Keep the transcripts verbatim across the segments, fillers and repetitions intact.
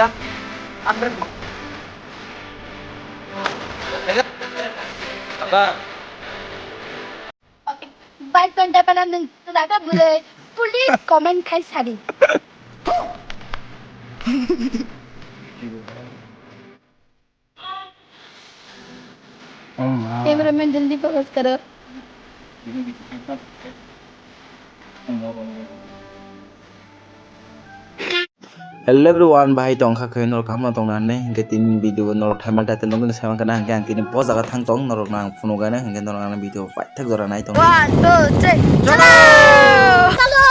Bike konta pana nung tunaga bwrwi, please comment khai sadi. Cameraman jaldi focus karo. Hello everyone, bahai tongkha khe norok hamno tongna hinwi hinkhe tini video bo norok thaimal thai tongno hinwi saimang kana hinkhe ang tini bo jaga thang tong norok nang phunukgana hinkhe norok ang video paithak jora nai tong. One, two, three. Chalo! Chalo!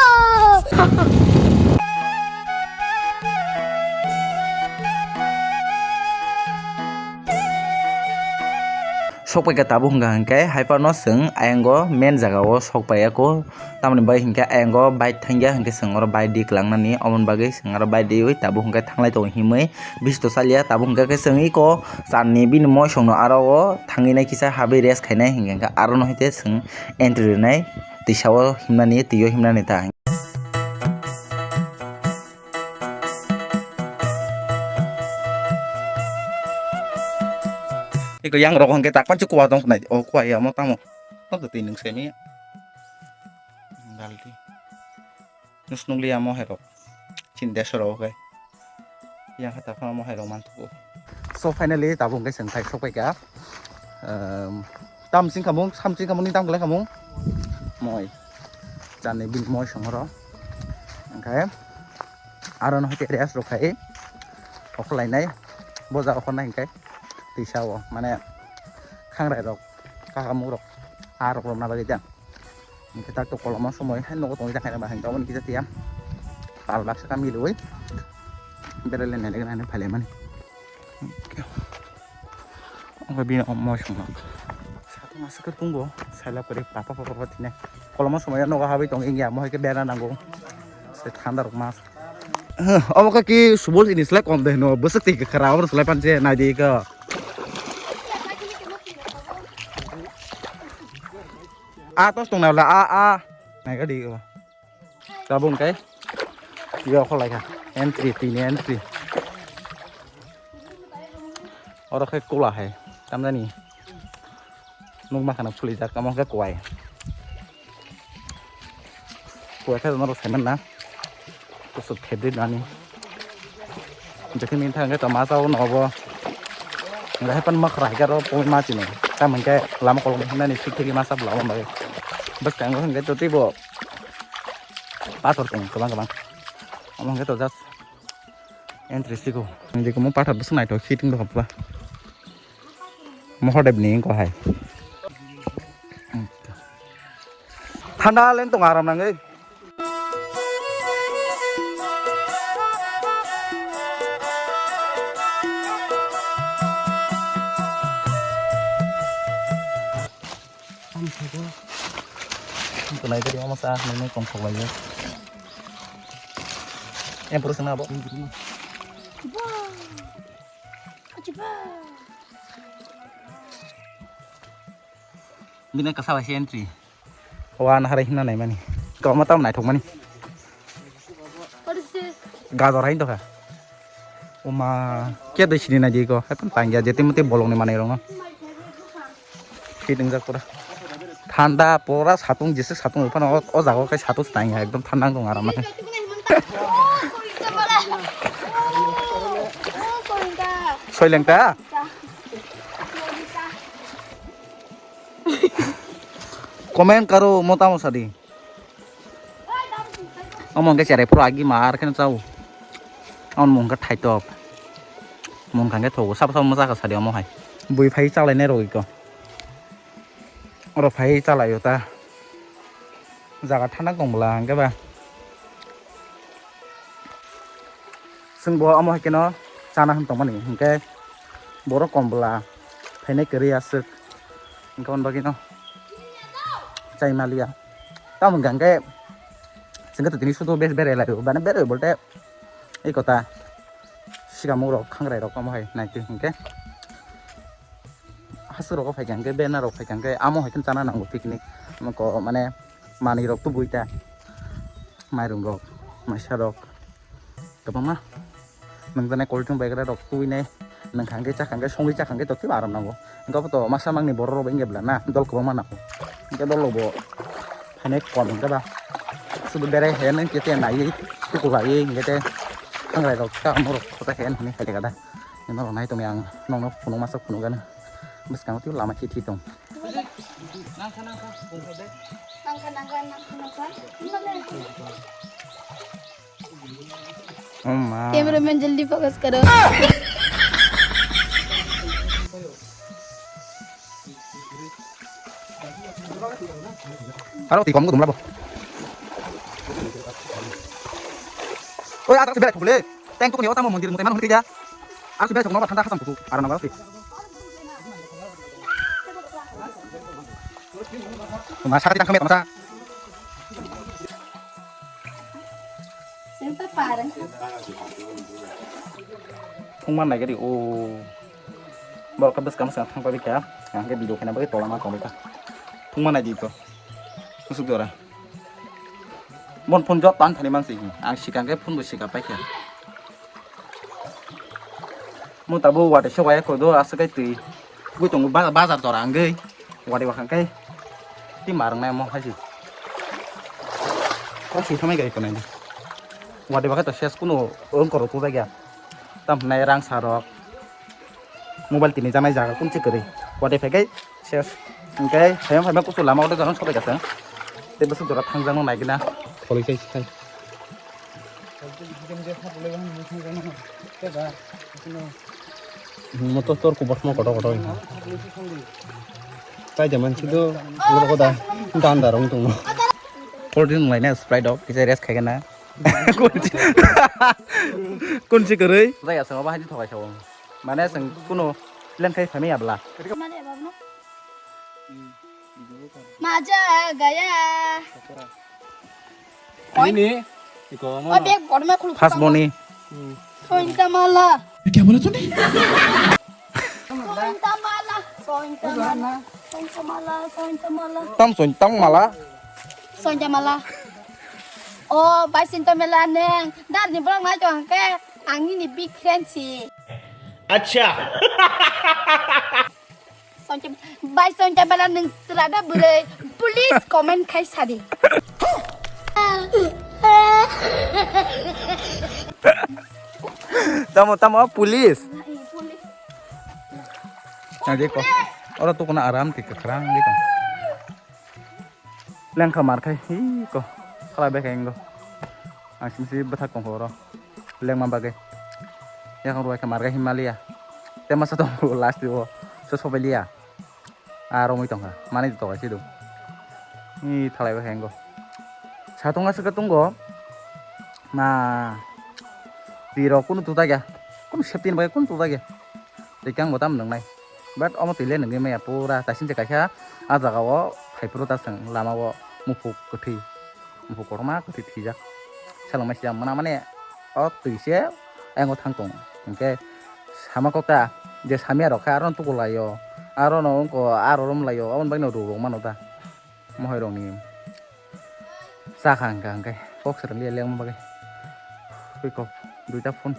Sokpaikha tabuk hwnkha hinkhe haiphano chwng ayang o main jaga o sokpaiya kho. Tamoni bai hinkhe ayang o bike thangya hinkhe chwng oro bike di kwlangnani, oboni bagwi chwng oro bike diwi tabuk hinkhe thanglai tongo himwi bisto chaliya. Tabuk hinkhe khe chwng eko charni bini moisongno aro o thangwi nai kisa habwi rest khainai hinkhe hinkhe arono hinkhe chwng entry rwnai twisa o himnani twi o himnani ta. Eko yang rok hwnkhe tak panchi kuwa tong khnai. O kuwa ya mo tamo. Tong twi nwng semi. Balti. Nus nungli amo hai rok. Chin desh rok hai. Yang kha ta phano mo hai rok man tuku. So finally tabuk hwnkhe chwng thai sok pai kha. Ehm, tam sing khamung, sam sing khamung, ni tam kwlai khamung. Moi. Chani bini moi songoro. Hwnkhe aro no hai rest rok khai. Okhlainai. Boja okhlainai hwnkhe. Tisa o. Mane khangrai rok. Kakamung rok. A rok romna bagwi da. Hwnkhe tak to koloma somoi hai nogo tongwi jakhaina ba hwnkhe aboni kisa tiya. Pal baksa ka milwi. Berele nele gana phaile mani. Oke bini omo songma. Satung aswk khe tongo. Saila kwrwi papa papa papa tine. Koloma somoi nogo habwi tong wngya mo hai khe bera nango. Se thanda rok mas. Omo khe ki subol ini selai kom de no. Bwswk twi kwkhwra omo selai panse nai di ko. A tos tong na bla a a. Nai ga di ko. Tabuk hwnkhe. Yo kholai kha. Entry tini entry. Oro khe kula hai. Tamjani. Nukma khana phulijak omo khe kuwai. Kuwai khe norok saiman na. Kusuk khe di nani. Jekhe min thang khe to ma chao no bo. Ngai pan mak rai garo poi ma chini. Tam hwnkhe lama kolok hinani sik thegi ma chap lama bai. Bwskango hwnkhe to teibo pathor tong kwbang kwbang. Omo hwnkhe to just entry sigo. Jekhe mo pathor bwswk naithok siting dohop ba. Mohodeb ni wngkha hai. Thanda le wng tongo aram nangwi. Ang khago. Ang kunai tadi mama sa nini kong kong lagi. Yang perlu sana, Bo. Bini kasa bai se entry. Wan harai himna nai mani. Kau ma tam nai thok mani. What is this? Gajor hai tokha. Uma, kya doi sini nai di ko. Hai pun tangya jeti muti bolong ni manai rong no. Fit wngjak pura. Thanda pura satung jese satung uphano o, o jaga o kai satung tangya ekdom thanda wng tong aram nang. Soileng ta? Comment karo motamo sadi. Omo hwnkhe cherai phuru agi mar kheno chao. Omo hwnkhe thaitok. Mung kha khe thogo sabo sabo mwchaka sadi omo hai. Bui phai chalainai rogwi ko. Oro phai chalaio ta. Jaga thanak tong bwla hwnkhe ba. Chwng bo omo hai kheno chana hwn tongmani hwnkhe borok kom bwla phainai kwrwi aswk hwnkhe aboni bagwino chai maliya. Tamo hwnkha hwnkhe chwngkhe totini sudu bes berai laio, mane berai bolte ei kota sikamung rok khangrai rok omo hai naitwi hwnkhe. Hasteo rogo phaikha hwnkhe, bena rok phaikha hwnkhe, amo hai khe chana nango picnic. Moko mane manwi rok tubui ta, mairung rok, maisa rok, kwbangma. Nungjaknai cold drink bai kwrwi rok tubui nai. Nungkha hwnkhe chakha hwnkhe songwi chakha hwnkhe to teibo aram nango. Hwnkhe obo to masa mangni borok rok bai wngya bwla na dol kwbangma nango. Hwnkhe dol rok bo phainai kom hwnkhe ba. Sudu berai hai nung kete naiwi tukulaiwi hwnkhe tei thangrai rok ta morok kota khe hwnwi hai khe da. Norok nai tongwi ang nokno phunuk masa phunukgano. Bwskango tei lama khithi tong. Nangkha, nangkha, nangkha, nangkha. Oh ma. Cameraman, jaldi focus karo. Aro twi kom ko dumla bo. Oi, ata si bela thukle. Teng tukuni o tamo mondir mutai mano hwnkhe ya. Aro si bela thukno ba thanda khasam kutu. Aro nago si. Ma sakati tang kami masa. Thungma nai gari o. Borok khe bwskang bwskang thang paikha. Ang khe video khaina bagwi tola ma tongwi kha. Thungma nai di to. Kusuk jora. Bon phone jot tan thani mansi. Ang sikang khe phone bo sika paikha. Mo tabo wate se waya kodo aswk kai twi. Bui tongo ba-, bazar jora wngwi. Wate wakhang kai. Ti marwng nai mo haisi. Ko si thamai gai konai. Wate wakhai to ses kuno wng koro tu jagya. Tam nai rang sarok. Mobile tini janai jaga kun si kwrwi. Wate phai kai ses. Hwnkhe phaiba phaiba kusu lama wate jora sobai gasa. Tei bwswk jora thangjak no nai gina. Kholi sai sai. Motor tor kubor mo kotor kotor. Tai jaman sido loro da dan darong tong. Cold drink laina Sprite dok kisa rest khai gana. Kun si kwrwi. Jaya song ba haji thokai sao. Mane song kuno plan khai phami abla. Maja gaya. Ini, iko O mana? Bag bottom e khuluk. First boni. Sointa mala. Kya bola tune? Sointa mala. Sointa mala. Sointa mala. Sointa mala. Tam sointa mala. Sointa mala. Oh, bai sointa mala neng. Dar ni borok nai tong ke. Ang nini big fan si. Acha. Sointa, bai sointa bala nung srada bwrwi, please comment khai sadi. Tamo, tamo, police. Ade ko. Oro to kono aram ti kwkhwrang di tong. Lengkha mar khai hi ko khala bai khai ngo. Ang simi simi bwthak tongkha oro lengma bagwi. Yakung rwai kha mar khai himaliya. Te masa tong last o so sobai liya. A romwi tongkha mani to kai sidu. Hi thalai bai khai ngo. Satung aswk tongo. Ma twi rok kunu tujakya. Kunu safety ni bagwi kunu tujakya. Twi kang bo tam nwngnai. But omo twi le nungwi maya pura taising se kaisa ah jaga o phai phuru ta chwng lama o muphuk kwthwi, muphuk kotorma kwthwi thwijak. Seleng mai sijak mwnamani o twi se ayang o thang tong. Hinkhe sama kok ta je samya rok khe aro no tuku lai o, aro no wngkha aro rom lai o, aboni bagwi no rw rok mano ta. Mohai rok ni chakha hwnkha hwnkhe kok swrwng liya lengma bagwi. Twi kok duita phone.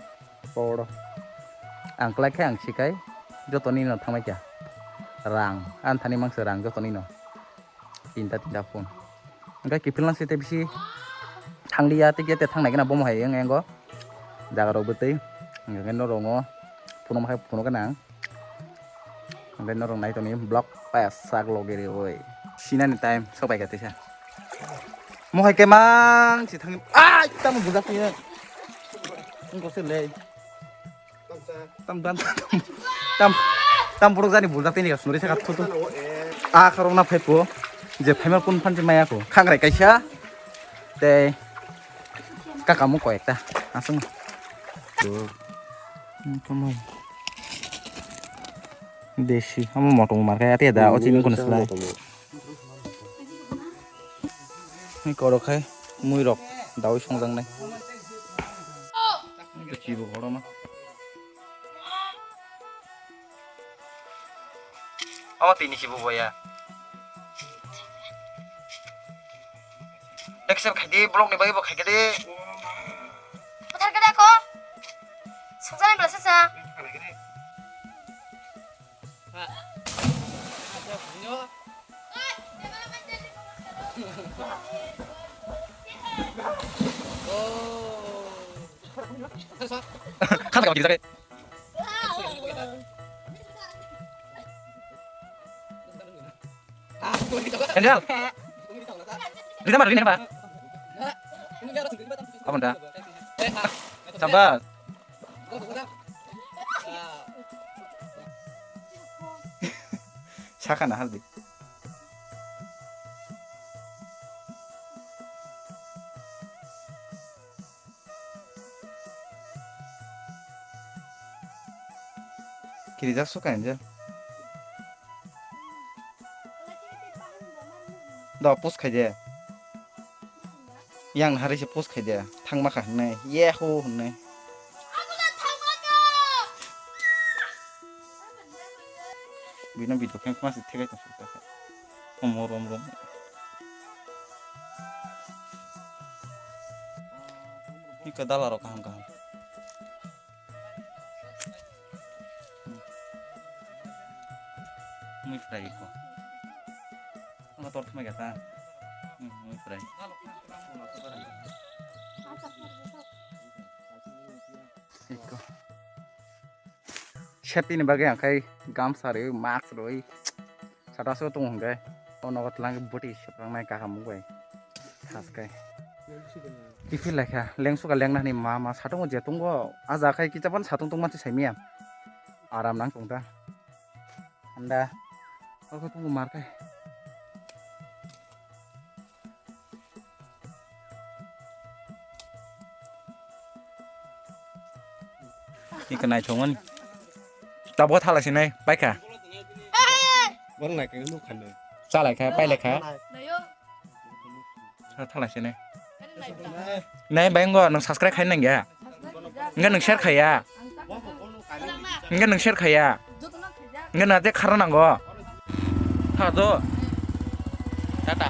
Oro ang kwlai khe ang sikai jotoni no thangbai kha rang anthani mangsa rang jotoni no tinta tinta phone hwnkhe kiphilna site bisi thangliya tei kete thangnai gana bomo hai wng engo jaga rok bwtwi hwnkhe norok ngo phunukma khe phunukgana ang hwnkhe norok nai tongni vlog paisa sak logi riwi sinani time sobai kha tisa. Mohai khe mang si thangni ai tamo bujak tini. Wngkha se le. Tam dan tam tam borok jani bujak tini ka sunuri saka thutu. A khorok na phaipo je phaima kun phan se maya ko khangrai kaisa. Tei kaka mo koi ekta asung. Desi amo motong markai ate da o chini kun slai. Ni koro khai mui rok dawi songjaknai. Chibo kotorma. Abo tini chibo boya. Accept khai di, vlog ni bagwi bo khai di. Kothar kada ko? Jangan belas saja. Kata kau tidak. Angel. Rina mana, Rina mana? Apa dah? Sabar. Saka na haldi. Kirijak suka Angel. Da post khai de. Yang hari se post khai de. Thangma kha hwnwi. Yeho hwnwi. Bino video khe ma se thegai ta sukta khe. Omo rom rom. Ni ka dala ro kaham kaham. Mui fry ko. Ano tor thumai gata. Mui fry. Iko. Safety ni bagwi ang khai gamsa rwi, mask rwi. Sata so tongo hwnkhe. O nogo twlang boti swprangnai kaham bai. Thaskai. Kiphil laikha, lengsuka lengnani ma ma satungo je tongo. A ja khai kichapan satung tongma se saimia. Aram nang tongda. Anda. Oko tongo markai. Iko naithokmani. Tabuk thalai sinai paikha. Borok naikhe nuk khanwi. Chalai kha, pailai kha. Nayo. Thalai sinai. Nai bai ngo nwng subscribe khai nang ya. Enggak nwng share khai ya. Enggak nwng share khai ya. Enggak nwng ate khara nango. Tha do. Tata.